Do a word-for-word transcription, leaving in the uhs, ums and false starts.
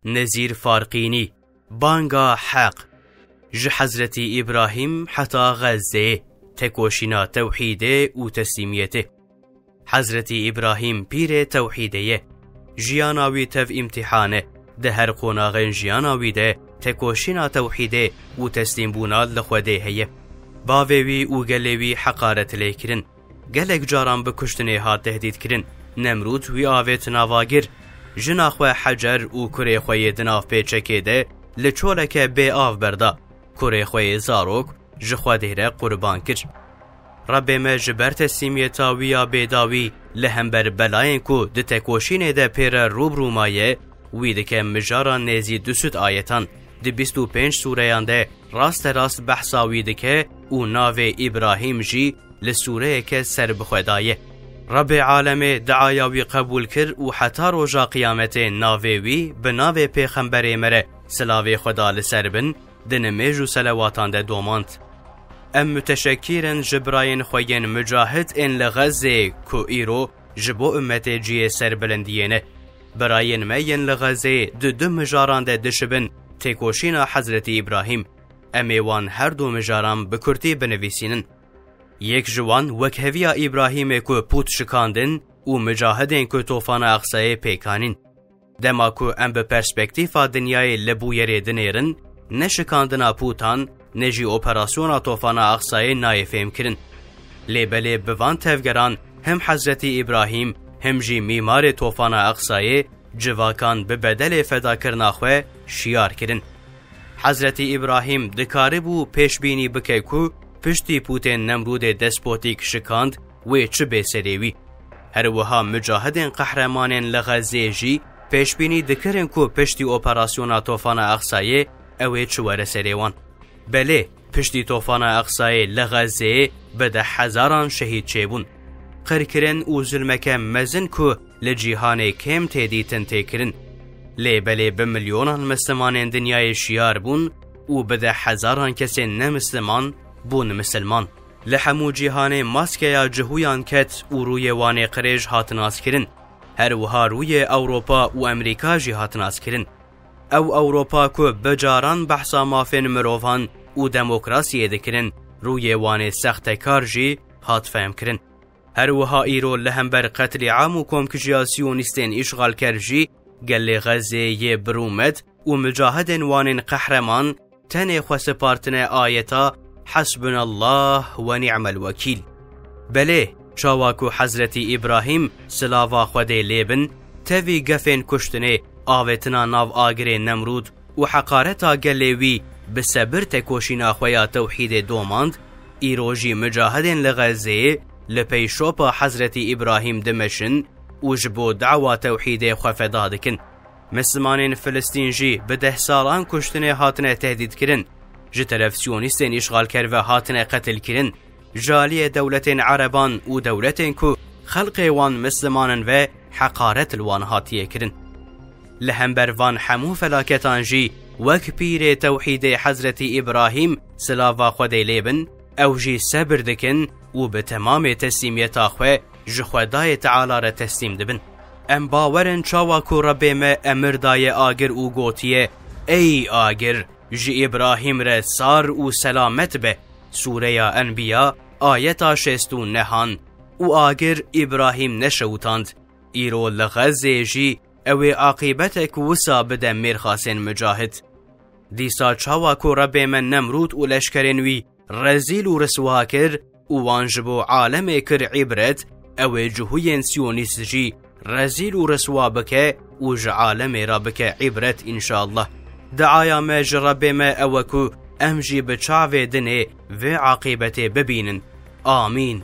Nezîr Farqînî, Banga Heq, ji Hezretî Îbrahîm heta Xezzeyê, tekoşîna tewhîdê û teslîmiyetê. Hezretî Îbrahîm pîrê tewhîdê ye. Jiyana wî tev îmtîhan e. Di her qonaxên jiyana wî de tekoşîna tewhîdê û teslîmbûna li Xwedê heye. Bavê wî û gelê wî heqaret lê kirin. Gelek caran bi kuştinê hat tehdît kirin. Nemrûd wî avêt nava gir. Jina xwe Hecer û kurê xwe yê di nav pêçekê de li çoleke bê av berda. Kurê xwe yê zarok ji Xwedê re qurban kir. Rebê me ji ber teslîmiyeta wî ya bêdawî li hember belayên ku di tekoşînê de pê re rû bi rû maye, wî dike mijara nêzî du sed ayetan, di bîst û pênc sûreyan de rasterast behsa wî dike û navê Îbrahîm jî li sûreyeke serbixwe daye. Rebê alemê diaya wî qebûl kir û heta roja qiyametê navê wî bi navê pêxemberê me re, silavê Xweda li ser bin, di nimêj û selewatan de domand. Em muteşekîr in ji birayên xwe yên mucahid ên li Xezzê ku îro ji bo ummetê cihê serbilindiyê ne. Birayên me yên li Xezzê di du mijaran de dişibin têkoşîna Hezretî Îbrahîm. Em ê wan her du mijaran bi kurtî binivîsînin. Yek ji wan wekheviya Îbrahîmê ku pût şikandin û mucahidên ku tofana Aqsayê pêk anîn. Dema ku em bi perspektîfa dinyayê li bûyerê dinêrin, ne şikandina pûtan, ne jî operasyona tofana Aqsayê nayê fêhmkirin. Lê belê bi van tevgeran hem Hezretî Îbrahîm, hem jî mîmarê tofana Aqsayê civakan bi bedelê fedakirina xwe şiyar kirin. Hezretî Îbrahîm dikaribû pêşbînî bike ku piştî pûtên Nemrûdê despotîk şikand, wê çi bê serê wî. Her wiha mucahidên qehremanên li Xezzê jî pêşbînî dikirin ku piştî operasyona tofana Aqsayê ew ê çi were serê wan. Belê, piştî tofana Aqsayê li Xezzeyê bi deh hezaran şehîd çêbûn. Qirkirin û zulmeke mezin ku li cîhanê kêm tê dîtin tê kirin. Lê belê bi milyonan mislimanên dinyayê şiyar bûn û bi deh hezaran kesên nemisliman bûn misilman. Li hemû cîhanê maskeya cihûyan ket û rûyê wan ê qirêj hat naskirin. Her wiha rûyê Ewropa û Amerîka jî hat naskirin. Ew Ewropa ku bi caran behsa mafên mirovan û demokrasiyê dikirin, rûyê wan ê sextekar jî hat fehmkirin. Her wiha îro li hember qetlîam û komkijiya siyonîstên îşxalker jî gelê Xezzê yê birûmet û mucahidên wan ên qehreman tenê xwe sipartine ayeta Hasbunallah ve ni'mel wekîl. Belê, çawa ku Hezretî Îbrahîm, silava Xwedê lê bin, tevî gefên kuştinê, avêtina nav agirê Nemrûd û heqareta gelê wî bi sebir tekoşîna xwe ya tewhîdê domand, îro jî mucahidên li Xezzeyê li pey şopa Hezretî Îbrahîm dimeşin û ji bo dawa tewhîdê xwe feda dikin. Mislimanên Filistîn jî bi deh salan kuştinê hatine tehdîtkirin. Ji teref siyonîstên îşxalker ve hatine qetilkirin. Ji aliyê dewletên ereban û dewletên ku xelqê wan misliman in ve heqaret li wan hatiye kirin. Li hember van hemû felaketan jî wek pîrê tewhîdê Hezretî Îbrahîm, silava Xwedê lê bin, ew jî sebir dikin û bi temamê teslîmiyeta xwe ji Xwedayê Teala re teslîm dibin. Em bawer in çawa ku Rebbê me emir daye agir û gotiye, Ey agir, ji Îbrahîm re sar û selamet be. Sûreya Enbiya, ayeta şêst û nehan. Û agir Îbrahîm neşewitand. Îro li Xezzê jî ew ê aqîbetek wisa bide mêrxasên mucahid. Dîsa çawa ku Rebbê me Nemrûd û leşkerên wî rezîl û riswa kir û wan ji bo alemê kir îbret, ew ê cihûyên siyonîst jî rezîl û riswa bike û ji alemê re bike îbret, înşallah. Diaya me ji Rebbê me ew e ku em jî bi çavê dinê vê aqîbetê bibînin. Amîn.